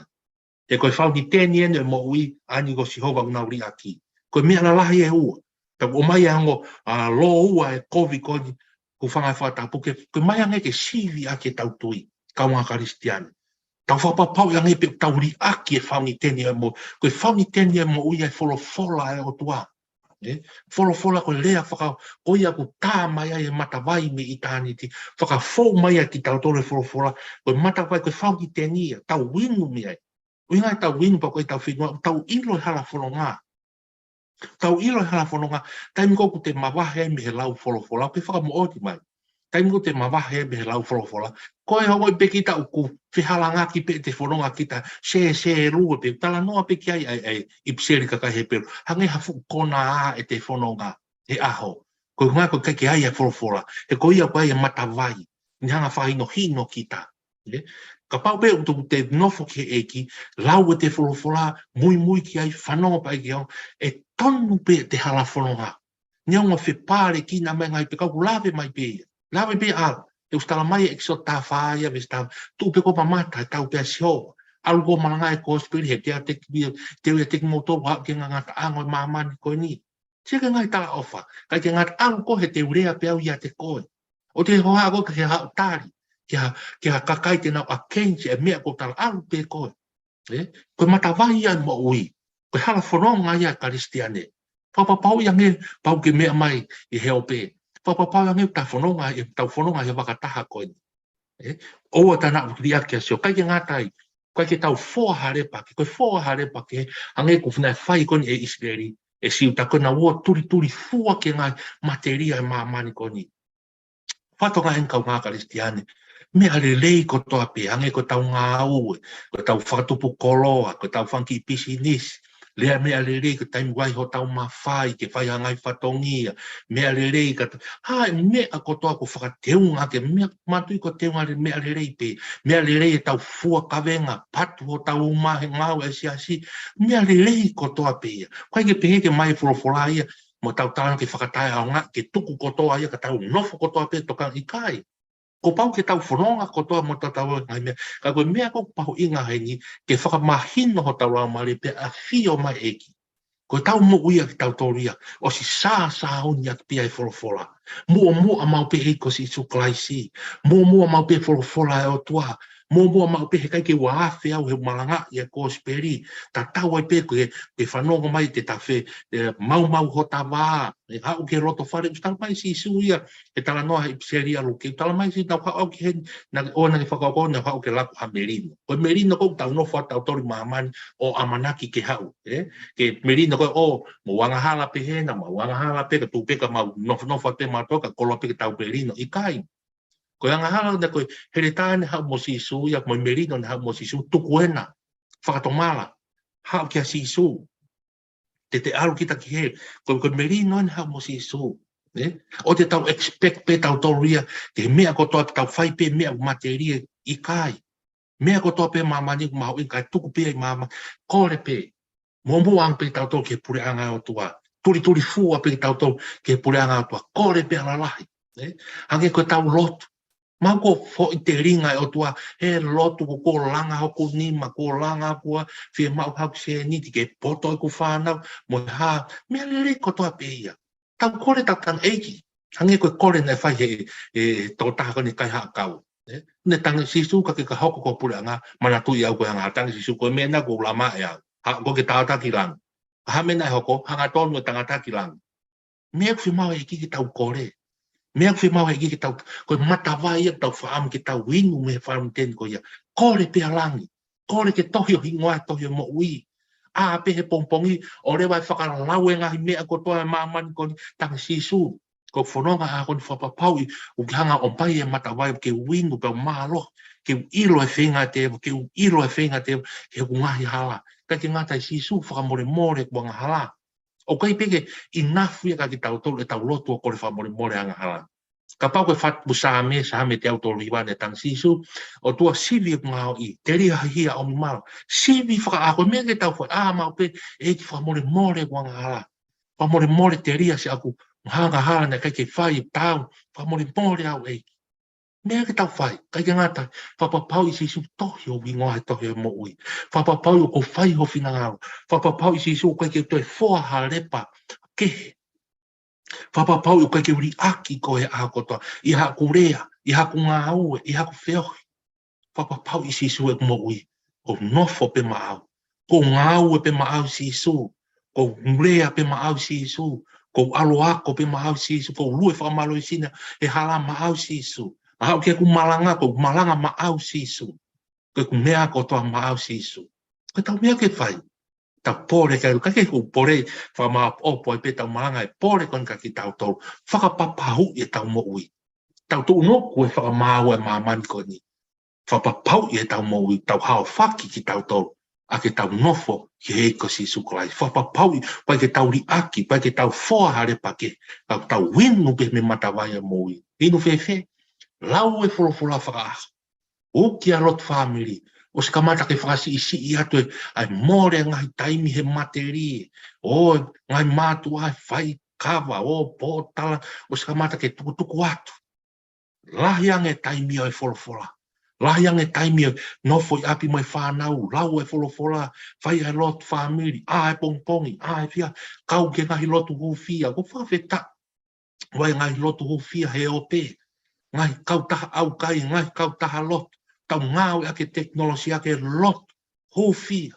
He ko e fauniteni eni ʻo e moʻui, ʻa eni ko Sihova ʻoku nau liʻaki. Ko e meʻa lalahi ʻe ua. Pea ʻoku ʻomai ʻa e ongo, ā, lōua ʻa e kovi ko eni, hūfanga he fakatapu ke, ko e ʻomai ange ke sivi ʻaki ʻetau tui, kaungā Kalisitiane. Tau fakapapauʻi ange pē ʻoku tau liʻaki e fauniteni ʻo e moʻui. Ko e fauniteni ʻo e moʻui ʻa e folofola ʻa e ʻOtua. Ē? Folofola ko e lea faka-, ko ia ʻoku tā mai ai e matavai mei ʻitāniti. Fakafou mai ai kitautolu e folofola. Ko e matavai, ko e fauniteni ia, tau inu mei ai. ʻUhinga ʻetau inu pea ko ʻetau fenua, tau ʻilo e hala fononga. Tau ʻilo e hala fononga, taimi ko ē ʻoku te mavahe ai mei he lau folofola, pea fakamoʻoni mai. Taimi ko ē ʻoku te mavahe ai mei he lau folofola, ko e ongoʻi pē kita ʻoku fehalangaki pē ʻete fononga kita, sēsēlue pē, talanoa pē ki ai, ʻa e, ʻa e ʻipiseli ki he kakai Hepelū, hangē ha fuʻu konā ʻete fononga he ʻaho. Ko e ʻuhinga ko e ʻikai ke ʻi ai e folofola, he ko ia ʻoku ʻi ai e matavai, ne hanga ʻo fakahinohino kita. Ē? Kapau pē ʻoku te nofo ki he ʻEiki, lau ʻete folofola, muimui ki ai, fanongo pē ki ai, ʻe tonu pē ʻete hala fononga. Neongo ʻoku fepālekina mai e ngaahi pē, ka ʻoku lave mai pē ia. Lave pē ʻa, ʻe ʻosi tala mai ʻe ʻEkisoto taha fā ia, veesi taha, tuʻu pē koe ʻo mamata, ʻe tau pē ʻa Sihova. ʻAlu koe ʻo malangaʻi e kosipeli, he te u ʻiate ki-, te u ʻiate kimoutolu, ʻo aʻu ki he ngataʻanga ʻo e māmani ko eni. Sio ki he ngaahi talaʻofa, ʻikai ke ngata, ʻalu koe he te u lea pē au ʻiate koe. ʻOua te ke hohaʻa koe ki ha haʻu tali, ki ha, ki ha kakai te nau against e meʻa ʻoku ou tala, ʻalu pē koe. Ē? Ko e matavai ia ʻo e moʻui. Ko e hala fononga ia ʻo e Kalisitiane. Fakapapauʻi ange, pau ke meʻa mai ʻi he ope. Fakapapauʻi ange ʻoku tau fononga, ʻetau fononga he vaka taha ko eni. Ē? ʻOua te nau liʻaki ʻa Sihova, ʻikai ke ngata ai. ʻIkai ke tau foa ha lepa kehe, ko e foa ha lepa kehe, hangē ko e fuʻu naʻe fai ko eni ʻe ʻIsileli, ʻe Siuta, ko ʻenau ō tulituli fua ki he ngaahi matelie ʻo e māmani ko eni. Fatongia eni kaungā Kalisitiane, meʻa lelei kotoa pē, hangē ko ʻetau ngāue, ko ʻetau fakatupu koloa, ko ʻetau fanga kiʻi pisinisi, Lea meʻa lelei ka taimi ʻoku ʻi ai hotau mafai ke fai ha ngaahi fatongia. Meʻa lelei ka ta-, ha, meʻa kotoa ʻoku fakateunga ke meʻa, mātuʻaki ko e teunga le-, meʻa lelei pē. Meʻa lelei ʻetau fua kavenga, patu hotau uma he ngāue ʻa e siasi. Meʻa lelei kotoa pē ia. ʻOku ʻikai ke pehē ke ʻomai e folofola ia mo tau talanoa ke fakataʻeʻaonga, ke tuku kotoa ia ka tau nofo kotoa pē tokanga, ʻikai. Kuo pau ke tau fononga kotoa mo tatau ngaahi meʻa. Ka ko e meʻa ʻoku mahuʻinga heni, ke fakamahino hotau laumālie pea ʻafio mai e ʻEiki. Ko ʻetau moʻui ʻa kitautolu ia, ʻosi sāsāuni ʻaki pē ʻa e folofola. Muʻomuʻa maʻu pē ʻEiki ko Sīsū Kalaisi. Muʻomuʻa maʻu pē folofola ʻa e ʻOtua. Muʻomuʻa maʻu pē he ʻikai ke u afe au he malanga ʻi he kosipeli. Tatau ai pē ko e, ke fanongo mai te tafe, e, maumau hota vā. ʻE haʻu ki he loto fale, ʻoku talamai ʻe Sīsū ia, he talanoa he ʻipiseli ʻa Luke, ʻoku talamai ʻe Sīsū naʻa ku haʻu ki heni, naʻa ke, ʻoua naʻa ke fakakaukau naʻa ku haʻu ke laku ha melino. Ko e melino ʻoku tau nofo ʻa tautolu ʻi māmani ʻo ʻamanaki ke haʻu, ē? Ke melino ko e, ʻo, mou angahala pē hena, mou angahala pē, ka tuʻu pē ka mau nofonofo pē mautolu ka koloa pē ke tau melino, ʻikai. Ko e angahala naʻe ko e heletā naʻe haʻu mo Sīsū, ia mo e melino naʻe haʻu mo Sīsū, tuku ena, fakatomala, haʻu kia Sīsū. Te te ʻalu kita ki heli. Ko, ko e melino naʻe haʻu mo Sīsū. Ē? ʻOua te tau expect pē tautolu ia, ke meʻa kotoa tau fai pē meʻa ʻoku matelie, ʻikai. Meʻa kotoa pē māmani ʻoku mahuʻinga kae tuku pē ia ʻi māmani. Kole pē. Muʻomuʻa ange pē tautolu ki he puleʻanga ʻo e ʻOtua. Tulituli fua pē tautolu ki he puleʻanga ʻo e ʻOtua. Kole pē ʻa lalahi. Ē? Hangē ko ʻetau lotu. Mau ko foʻi telinga ʻe ʻOtua, he lotu ko ʻeku langa hoku nima, ʻeku langa ʻeku ʻa, fiemaʻu haku sēniti ke poto ʻeku fānau, mo e hā, meʻa lelei kotoa pē ia. Tau kole tau tanga ʻEiki, hangē ko e kole naʻe fai he, e, tokotaha ko eni kaihaʻa kau. Ē? Naʻe tanga Sīsū ka ke ka hoko ko e puleʻanga, manatuʻi au ko e anga tanga Sīsū ko e meʻa naʻa ku lama ʻe au. Ha, ko ke tangata ki langi. Ha meʻa naʻe hoko, hangatonu e tangata ki langi. Meʻa ʻoku fiemaʻu ʻe he ʻEiki ke tau kole. Meʻa ʻoku fiemaʻu ʻe he ʻEiki ke tau, ko e matavai ia ʻoku tau fakaʻamu ke tau inu mei he fountain ko ia. Kole pē ʻa langi. Kole ke tohi ho hingoa he tohi ʻo e moʻui. ʻA pē he pongipongi, ʻoua leva ʻe fakalau e ngaahi meʻa kotoa ʻa māmani ko eni, tanga Sīsū. Ko e fononga ʻa ko eni fakapapauʻi, ʻoku ke hanga ʻo ʻomai e matavai ke u inu pea u mālohi, ke u ʻilo e feinga ʻa e tēvolo, ke u ʻilo e feinga ʻa e tēvolo, ke u ngaahi hala. Ka ke ngata ai Sīsū fakamolemole ʻeku angahala. ʻOku ʻikai pē ke ʻi nafu ia ka kitautolu ʻetau lotu ʻo kole fakamolemole angahala. Kapau ko e fatu Saame, Saame teau tolu hiva naʻe tanga Sīsū, ʻOtua sivi ʻeku ngāue, telia ha hia ʻomi malu. Sivi fakaʻaho, meʻa ke tau fai, ʻa maʻu pē, ʻEiki fakamolemole ʻeku angahala. Fakamolemole telia siʻaku angahala naʻe ʻikai ke fai ʻe au, fakamolemole au ʻEiki. Meʻa ke tau fai, ʻikai ke ngata ai, fakapapauʻi Sīsū tohi ho hingoa he tohi ʻo e moʻui. Fakapapauʻi ʻoku fai ho finangalo. Fakapapauʻi Sīsū ʻoku ʻikai ke toe foa ha lepa kehe. Fakapapauʻi ʻoku ʻikai ke u liʻaki koe he ʻaho kotoa, ʻi haʻaku lea, ʻi haʻaku ngāue, ʻi haʻaku feohi. Fakapapauʻi Sīsū ʻeku moʻui, ʻoku nofo pē maʻau. ʻOku ngāue pē maʻau Sīsū. ʻOku lea pē maʻau Sīsū. ʻOku ʻalu ʻo ako pē maʻau Sīsū. ʻOku lue fakamālohisino he hala maʻau Sīsū. ʻA haʻu ki heʻeku malanga, ʻoku malanga maʻau Sīsū. Ko ʻeku meʻa kotoa maʻau Sīsū. Ko ʻetau meʻa ke fai. Tau pole ke alu, ʻikai ke u pole, fakamāʻopoʻopo ai pē ʻetau malanga ʻe pole ko eni kia kitautolu. Fakapapauʻi ʻetau moʻui. Tau tuʻunuku e fakamaau ʻa e māmani ko eni. Fakapapauʻi ʻetau moʻui, tau haofaki kitautolu. ʻA ke tau nofo ki he ʻEiki ko Sīsū Kalaisi. Fakapapauʻi, ʻoku ʻikai ke tau liʻaki, ʻoku ʻikai ke tau foa ha lepa kehe, ka tau inu pē mei he matavai ʻo e moʻui. Inu fēfē, lau e folofola fakaʻaho. ʻUki ʻa e lotu fāmili. ʻOsi kamata ke fakasiʻisiʻi atu e, ʻa e mole ngaahi taimi he matelie. ʻO ngaahi mātuʻa ʻe fai kava, ʻo pōtala, ʻosi kamata ke tukutuku atu. Lahi ange taimi ʻo e folofola. Lahi ange taimi ʻo e nofo ʻi ʻapi mo e fānau, lau e folofola, fai e lotu fāmili, ʻā e pongipongi, ʻā e fia, kau ki he ngaahi lotu hūfia, ʻoku fakafetaʻi. ʻOku ʻi ai e ngaahi lotu hūfia he ope, ngaahi kautaha ʻaukai, ngaahi kautaha lotu, tau ngāueʻaki e tekinolosia ke lotu hūfia.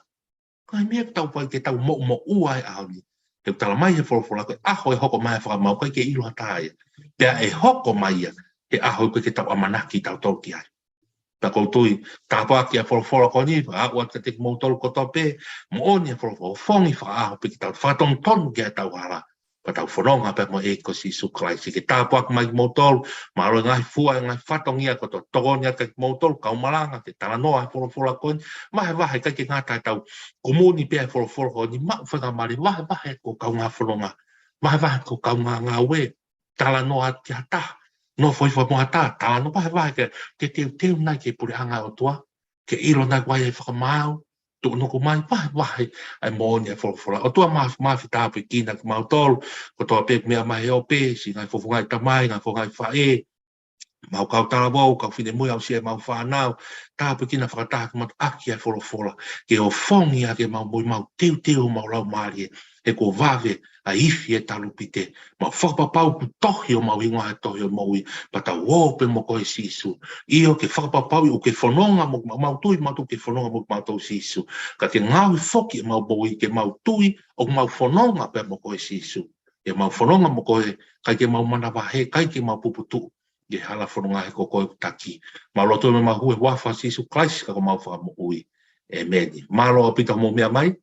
Ko e meʻa ke tau fai ke tau moʻumoʻua he ʻaho ni. He ʻoku talamai he folofola ko e ʻaho ʻe hoko mai ʻa e fakamaau ʻoku ʻikai ke ʻilo ha taha ia. Pea ʻe hoko mai ia he ʻaho ʻoku ʻikai ke tau ʻamanaki tautolu ki ai. Pea ʻoku ou tui, tāpuaki ʻa e folofola ko eni, ʻa ʻoatu kiate kimoutolu kotoa pē, moʻoni e folofola, ʻofongi fakaʻaho pē kitautolu, fakatonutonu ki ai ʻetau hala. Pea tau fononga pea mo e ʻEiki ko Sīsū Kalaisi. Ke tāpuaki mai kimoutolu, mālō e ngaahi fua, e ngaahi fatongia kotoa, tokoni atu kia kimoutolu kau malanga ke talanoa e folofola ko eni, vahevahe, ʻikai ke ngata ʻetau kumuni pē he folofola ko eni, maʻu faingamālie, vahevahe ki ho kaungā fononga, vahevahe ki ho kaungā ngāue, talanoa atu ki ha taha, nofo hifo mo ha taha, talanoa, vahevahe ke, ke teuteu nai ki he puleʻanga ʻo e ʻOtua, ke ʻilo nai ʻoku ʻi ai e fakamaau, tuʻunuku mai, vahevahe ʻa e moʻoni ʻa e folofola. ʻOtua Māf-, Māfimafi, tāpuekina kimautolu kotoa pē ʻoku meʻa mai he ope, siʻi ngaahi fofongaʻi tamai, ngaahi fofongaʻi faʻē, ʻemau kau talavou, kau finemui, aʻusia ʻemau fānau, tāpuekina fakataha kimautolu ʻaki ʻa e folofola, ke ofongi ʻaki ʻemau moʻui, mau teuteu homau laumālie, he kuo vave ʻa e ifi e talupite, mau fakapapau kuo tohi homau hingoa he tohi ʻo e moʻui, pea tau ō pē mo koe Sīsū. ʻIo, ke fakapapauʻi ʻoku ke fononga mo, mau, mau tui mautolu ʻoku ke fononga mo kimautolu Sīsū. Ka ke ngaohi foki ʻemau moʻui ke mau tui ʻoku mau fononga pē mo koe Sīsū. ʻIo, mau fononga mo koe, ʻikai ke mau manavahē, ʻikai ke mau puputuʻu ki he hala fononga, he ko koe ʻoku taki. Mau lotu mo mau hū he huafa ʻo Sīsū Kalaisi ko homau Fakamoʻui. ʻĒmeni. Mālō ʻaupito hoʻomou meʻa mai.